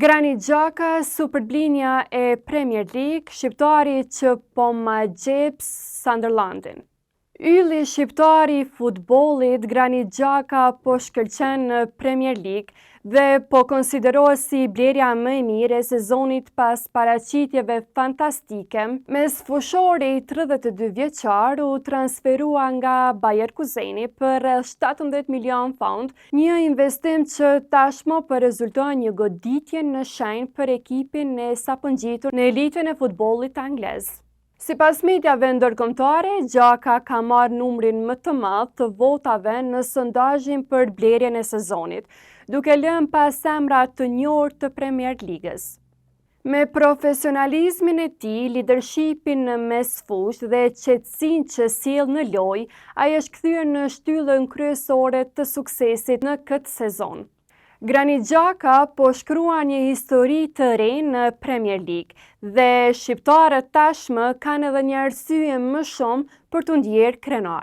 Granit Xhaka, superblinja e Premier League, shqiptari që po magjeps Sunderlandin. Ylli shqiptar i futbollit Granit Xhaka po shkëlqen në Premier League dhe po konsiderohet si blerja më e mirë e sezonit pas paraqitjeve fantastike. Mesfushori 32 vjeçar u transferua nga Bayer Leverkuseni për rreth 17 milion pound, një investim që tashmë po rezulton një goditje në shenjë për ekipin e sapongjitur në elitën e futbollit anglez. Sipas mediave ndërkombëtare, Xhaka ka marrë numrin më të madh të votave në sondazhin për blerjen e sezonit, duke lënë pas emra të njohur të Premier Ligës. Me profesionalizmin e tij, leadershipin në mesfushë dhe qetësinë që sjell në lojë, ai është kthyer në shtyllën kryesore të suksesit në këtë sezon. Granit Xhaka po shkruan një histori të re në Premier League dhe shqiptarët tashmë kanë edhe një arsye më shumë për të ndjerë krenar.